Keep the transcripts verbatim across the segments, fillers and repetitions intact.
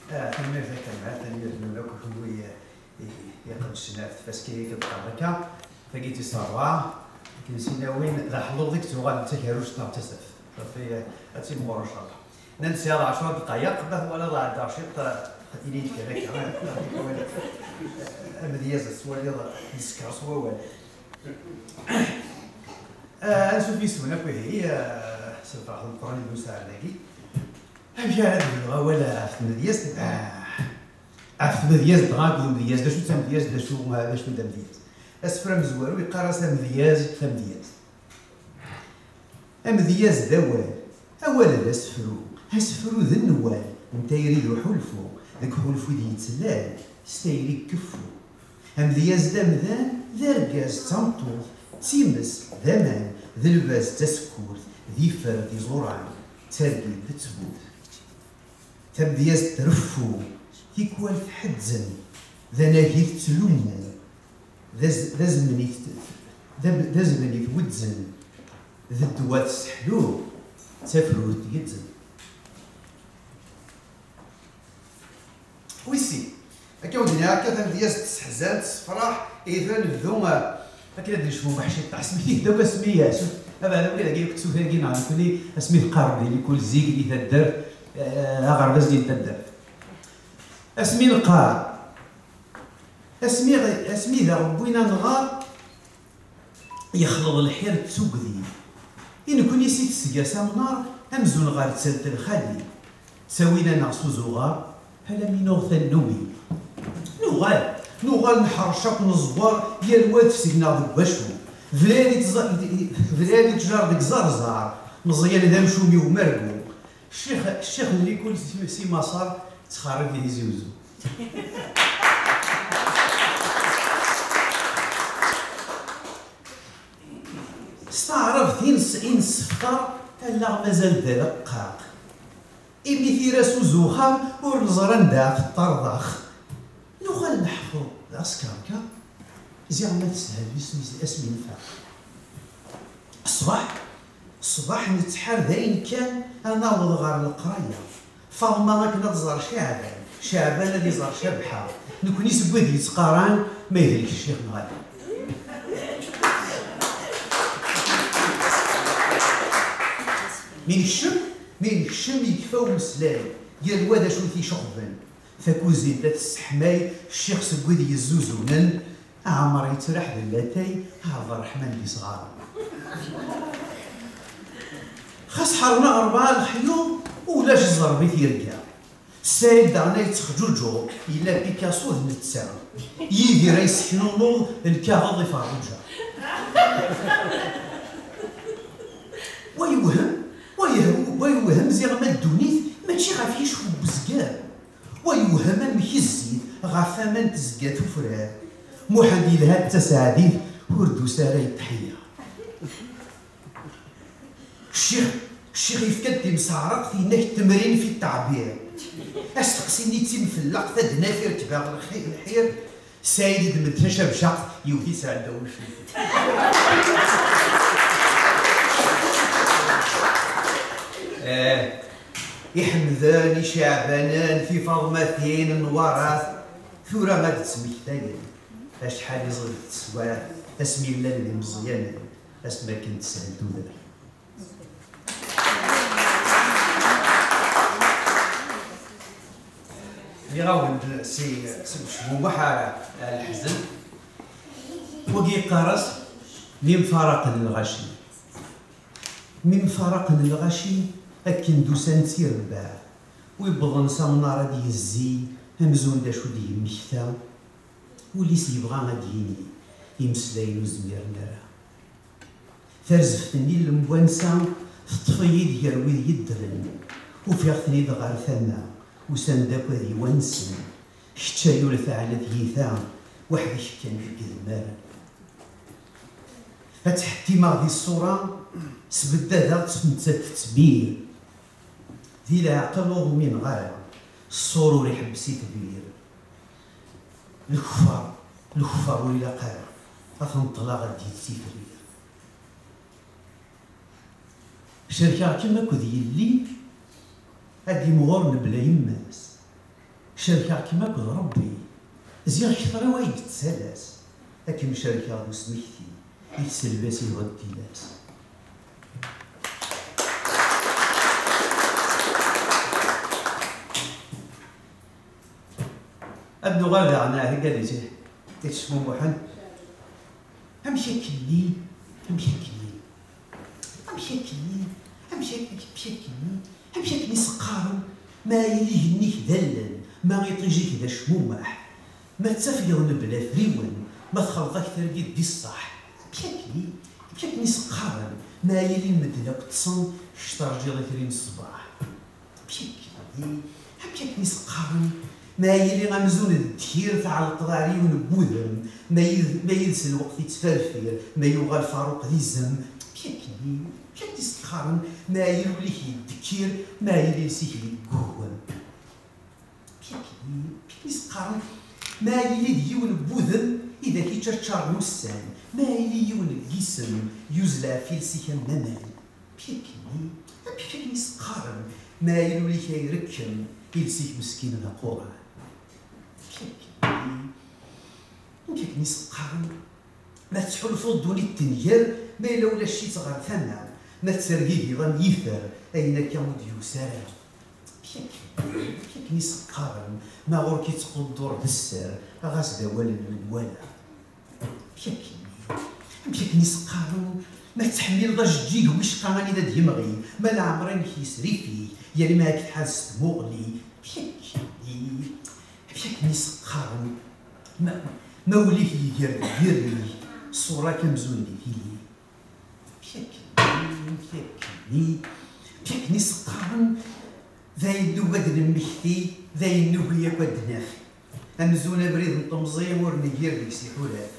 Ah, tanemmirt a Kamal, tanemmirt-nwen akk i kenwi, eh, i, i iqeddcen ɣef tfaska-agi d-qqaren akka. Tagi d tis ṛebɛa, akken sin-awin, d aḥluḍ i yettuɣalen d takerruct neɣ d tasaft. Ɣef, eh, ad timɣur, ncallah. Nnan-d sɛiɣ ɛecṛa ddqayeq, ma twalaḍ ɛeddaɣ ciṭ, eh, ini-d kan akka, eh, amedyaz ad twaliḍ, neskeṛ s wawal. Eh, ansuf yes-wen akk ihi, eh, s lferḥ ameqqran i d-nussaɛen dagi. Amek ara d-bduɣ awal ɣef tmedyazt? Ah, ɣef tmedyazt dɣa akked umedyaz, d acu d tamedyazt, d acu, d acu d amedyaz? Asefru amezwaru yeqqar-as amedyaz, tamedyazt. Amedyaz d awal, awal d asefru, asefru d nnwal n tayri d uḥulfu, deg uḥulfu i d-yettlal, s tayri n keffu. Amedyaz d amdan, d argaz d tameṭṭut, d times d aman, d lbaz d tasekkurt, d ifer d iẓuran, d targit d ttbut. Tamedyazt treffu, tikwal tḥezzem, d anagi tettlummu, d az-, d azmen i t-, d ab-, d azmen i twezzen, d ddwa tesseḥlu, d tafrut tgezzem. Wis sin, akka ur d-nniɣ akka tamedyazt tesseḥzan, tessefraḥ, ihi ad nebdu, eh, akken ad d-necmumeḥ ciṭṭaḥ. Asmi t-id akk asmi, eh, sut-, abeɛda wid-agi akk d tsuta-agi neɣ nekkni, asmi teqqar-d di likul zik di taddart, eh, aɣerbaz di taddart. Asmi neqqar, asmi, asmi daɣ wwin anɣar, yexleḍ lḥir d tugdi. I nekkni si tesga s amnar, amzun ɣer ttelt lxali. Ttawin-aneɣ s uzuɣar, alammi nuɣ tannumi. Nuɣal, nuɣal nḥerrec akk neẓwer, yal wa tefseg-neɣ deg wacu. Bla yal ittẓa-, bla yal ittjar deg ẓerẓar, Meẓyan d amcum i umergu. Ccix, ccix n likul si, si Maṣer, ttxerrib di Tizi Uzzu. S taɛrabt i nes-, i nessefqer, allaɣ mazal d aleqqaq. Imi tira s uzuxxam, ur neẓri anda ɣef ṭṭerḍex. Nuɣal neḥfeḍ d askerka, ziɣ ma teshel isem-is asmi nfaq. Ṣṣbeḥ, ṣṣbeḥ nettḥar d ayen kan ad naweḍ ɣer leqraya. Faḍma akken ad tẓer Ceɛban, Ceɛban ad iẓer Cabḥa. Nekni seg wid yettqaran ma yehlek ccix neɣ ala. Mi nekcem, mi nekcem yekfa umeslay, yal wa d acu t-iceɣben. Takuzint ad tesseḥmay ccix seg wid yezzuzunen, Ɛmer yettraḥ d latay, Ɛebderreḥman d isɣaren. Xas ḥerna rebɛa lexyuḍ, ulac ẓẓerb i tirga. Sayid daɣen ay yettexǧuǧu, yella Picasso d netta. Yidir ay yesseknunuḍ lkaɣeḍ i Ferruǧa. Wa yewhem, wa yeh-, wa yewhem ziɣ ma ddunit mačči ɣef yicef n wezger. Wa yewhem amek zzit ɣef aman tezga tufrar. Muḥend yelha d taseɛdit, ur d-tusi ara i tḥeyya. Ccix, ccix yefka-d timseɛreqt, yenna-k temrin fi ttɛebir. Asteqsi-nni d timfellaqt, ad naf irkeb-aɣ lxi-, lḥir. Saɛid i d-medden tacabcaqt, yewwet-itt ar ddaw ucuf. Eh, iḥemden, iceɛbanen, tifaḍmatin, nwarat, tura ad d-ttmektayen acḥal iẓid d teswiɛt asmi llan d imeẓyanen, asmi akken teshel tudert. Nniɣ-awen-d si, seg ucmumeḥ ar, ar leḥzen. Wagi yeqqar-as: mi mfaraqen lɣaci. Mi mfaraqen lɣaci, akken d-usan d tirebbaɛ, wi wwḍen s amnar ad yezzi, amzun d acu d-yemmekta, ul-is yebɣa ad d-yini, imeslayen ur zmiren ara. Tarzeft-nni n lemwansa teṭṭef-iyi-d gar wid yeddren, ufiɣ-ten-id ɣer tama, usan-d akk ad iwansen. Kečč ay ur teɛna tyita, weḥd-k kan deg idmaren. Ad ttḥettimeɣ di ṣṣura, sbeddadeɣ-tt, nettat tettmir. Di leɛqel ur ḍmineɣ ara, ṣṣur ur iḥebbes itbir. Lekfar, lekfar ur ilaq ara, ad ten-ṭṭleɣ ad d-yettifrir. Cerkeɣ-kem akked yelli ad d-imɣur mebla yemma-s. Cerkeɣ-kem akked Ṛebbi, ziɣ kter-iw ay yettalas, ad kem-cerkeɣ d usmekti i tselbas ihwa d tilas. Ad nuɣal daɣen ar tigad-is i yettcmumuḥen. Amek akkenni? Amek akkenni? Amek akkenni? Amek ak-, amek akkenni? Amek akken i s-qqaren? Ma yili igenni-k d allen, ma iṭij-ik d acmumeḥ, ma d tafgeḍ mebla afriwen, ma txelḍ-ak targit di ṣṣeḥ. Amek akkenni? Amek akken i s-qqaren? Ma yili medden akk ṭṭsen, kečč terǧiḍ itri n ṣṣbeḥ. Amek akken? Amek akken i s-qqaren? Ma yili amzun d ddkir tɛelqeḍ ar yiwen n wudem, ma yid, ma yid-s lweqt ittferfir, ma yuɣal Faruq d izem. Amek akken? Amek akken i s-qqaren? Ma yili ul-ik yeddekkir, ma yili iles-ik yeggugem. Amek akken? Amek akken i s-qqaren? Ma yili d yiwen n wudem i d ak-iččaččaren ussan, ma yili yiwen n yisem yuzzel ɣef iles-ik am waman. Amek akkenni? Amek akken i s-qqaren? Ma yili ul-ik ay rekkem, iles-ik meskin d aquran. Amek akkenni? Amek akken i s-qqaren? Ma tettḥulfuḍ ddunit tenger, ma yella ulac-itt ɣer tama, ma tettergigiḍ am yifer, ayen akka ur d-yusi ara. Amek akkenni? Amek akken i s-qqaren? Ma ɣur-k ittquddur d sser, ɣas d awal n menwala. Amek akken? Amek akken i s-qqaren? Ma tettḥemmileḍ ajeǧǧig wicqa anida d-yemɣi, ma leɛmer-inek yesrifig, yal mi ara k-tḥaz s tmuɣli. Amek akken? Amek akken i s-qqaren? Ma, ma ul-ik iger deg yirri-k, ṣṣura-k amzun di tili. Amek akken? Amek akken? Amek akken i s-qqaren? D ayen nugi ad d-nemmekti, d ayen nugi akk ad d-naf. Amzun abrid n temẓi ur negir deg-s iḥulaf.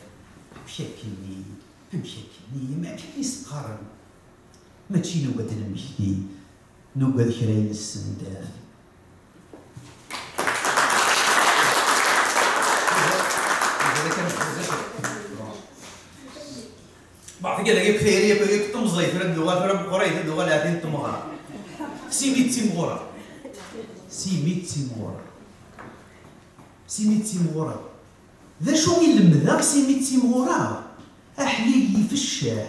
Amek akkenni? Amek akkenni? Amek akken i s-qqaren? Mačči nugi ad d-nemmekti, nugi ad kra i nessendaf. Bon, tigad-agi akk tayri, akk, akk temẓi, tura d-tuɣal, tura meqqrit, d-tuɣal ar tin n temɣer. Simi d timɣureɣ. Simi d timɣureɣ. Simi d timɣureɣ. D acu i lemdeɣ simi d timɣureɣ? Aḥlil yif ccaḥ,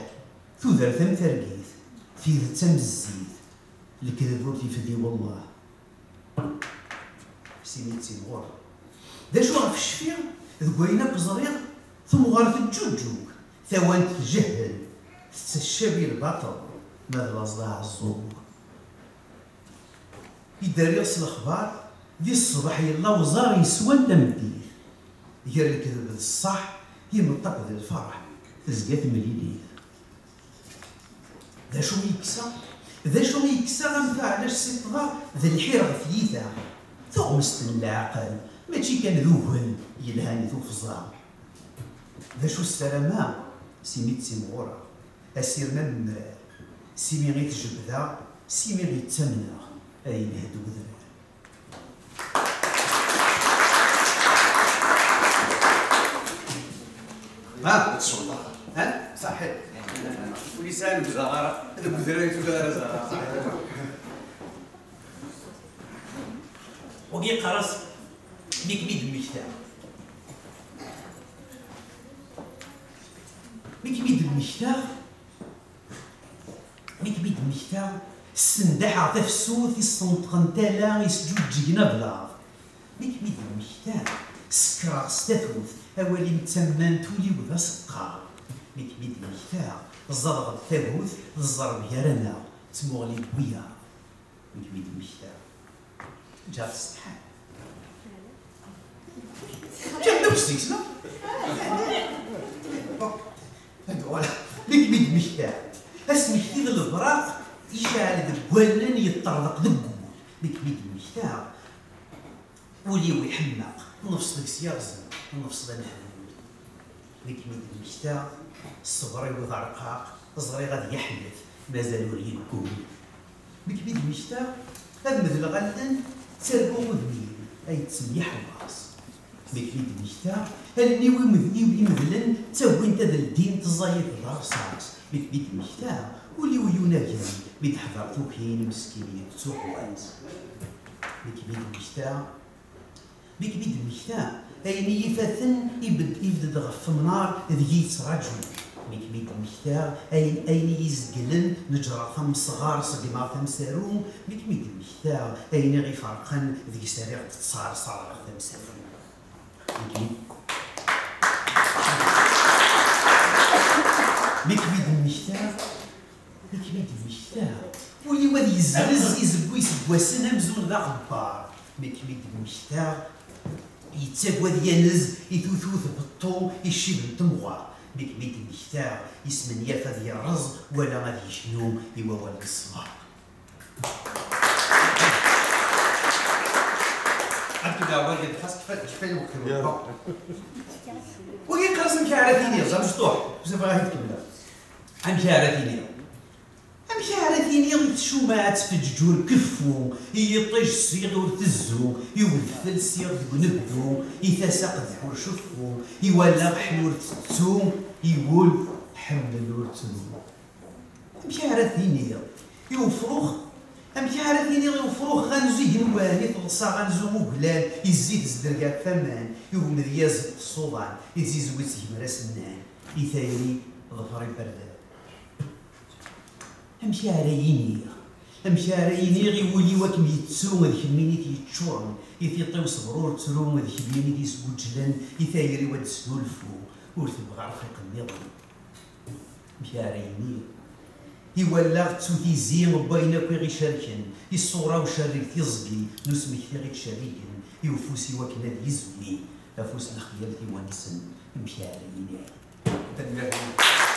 tudert am targit, tidet am zzit, lekdeb ur t-ifdi wellah. Simi d timɣureɣ. D acu ɣef cfiɣ deg wayen akk ẓriɣ? Temɣer teǧǧuǧǧug, tawant tjehhel, tettcabi lbaṭel, ma d laẓ d aɛeẓẓug. I d-rriɣ s lexbar, di ṣṣbeḥ yella uẓar yeswan tameddit. Gar lekdeb d ṣṣeḥ, imeṭṭi akked lferḥ, tezga temlilit. D acu i yekkseɣ? D acu i yekkseɣ am taɛlact si ṭṭḍa d lḥir ɣef yita? Tuɣmest n leɛqel, mačči kan d ugel yelhan i tuffẓa. D acu ssarameɣ? Simi d timɣureɣ, asirem amemmrar, simi i t-jebdeɣ, simi i ttamneɣ, ay lhed wedrar. Ha? Ha? Saḥit. Ur yesɛi lebda ara deg udrar i tugar ara zara. Wagi yeqqar-as mi kem-id-mmektaɣ. Mi kem-id-mmektaɣ, mi kem-id-mmektaɣ, ssendaḥeɣ tafsut i ssenṭqen tala, i sǧuǧǧgen ablaḍ. Mi kem-id-mmektaɣ, sekreɣ s tatut, awal-im d tammant, ul-iw d aseqqar. Mi kem-id-mmektaɣ, ẓerɣ-d tagut, d ẓẓerb gar-aneɣ, d tmuɣli n wiyaḍ. Mi kem-id-mmektaɣ, ǧǧiɣ-t setḥan. Ǧǧiɣ-t akk s deg-s, neɣ? Bon. Voilà. Mi kem-id-mmektaɣ, asmekti d lebraq iceɛl deg wallen, yeṭṭerḍeq deg wul. Mi kem-id-mmektaɣ, ul-iw iḥemmeq, nnefṣ deg-s yerẓen, nnefṣ d anehdul. Mi kem-id-mmektaɣ, ṣṣber-iw d arqaq, ẓriɣ ad yeḥnet, mazal ur yeggul. Mi kem-id-mmektaɣ, ad medleɣ allen, ttarguɣ udem-im ay yettemyeḥwaṣ. Mi kem-id-mmektaɣ, allen-iw imed-, iw-, imedlen, ttagwint ad ldint ẓẓayit d rṣaṣ. Mi kem-id-mmektaɣ, ul-iw yunagan, mi d-teḥḍer tukin, meskin yettuɣwas. Mi kem-id-mmektaɣ, Mi kem-id-mmektaɣ ayen i yi-ifaten, ibedd-, ibedd-d ɣef temnar deg-i yettraǧu. Mi kem-id-mmektaɣ ayen, ayen i yi-izegglen, neǧreɣ-t am usɣar, ṣeggmeɣ-t am usaru. Mi kem-id-mmektaɣ ayen i ɣ-iferqen, deg-s rriɣ-d ttar, ṣerɛeɣ-t am usafu. Mi kem-id-, mi kem-id-mmektaɣ, mi kem-id-mmektaɣ, ul-iw ad yezrez izewwi iseggasen amzun d aɣebbar. Mi kem-id-mmektaɣ, yettagad yanez i tutut beṭṭu i ccib n temɣer. Mi kem-id-mmektaɣ, ismenyaf ad yerreẓ wala ad yeknu i wawal n ṣṣber. Abdullah, wagi xas kfa-, kfan wakal. Wagi yeqqar-as amek ara tiniḍ, d amecṭuḥ, bzaf ara t-id-kemmleɣ. Amek ara tiniḍ? Amek ara tiniḍ i tcumaɛt tfeǧǧeǧ ur keffu, i yiṭij ssiɣ ur tezzu, i udfel ssiɣ deg unebdu, i tasa qeddeḥ ur ceffu, i wallaɣ ḥlu ur tettu, i wul ḥemmel ur tru? Amek ara tiniḍ i ufrux, amek ara tiniḍ i ufrux anzu igenwan, i teḍsa anzu uglal, i zzit zderga ɣef waman, i umedyaz ṣṣuḍan, i tzizwit tgemra sennan, i tayri ḍfer iberdan? Amek ara iniɣ? Amek ara iniɣ i wul-iw ad kem-yettu, d kemmini i t-yeččuren, i tiṭ-iw ṣṣber ur ttru, d kemmini i t-yesguǧlen, i tayri-w ad d-tesnulfu, ur tebɣi arfiq nniḍen? Amek ara iniɣ? I wallaɣ ttu tizi n wayen akk i ɣ-icerken, i ṣṣura ucerrig tiẓgi n usmekti i ɣ-ittcerrigen, i ufus-iw akken ad yezwi afus n lexyal tiwa-nsen, amek ara iniɣ? Tanemmirt.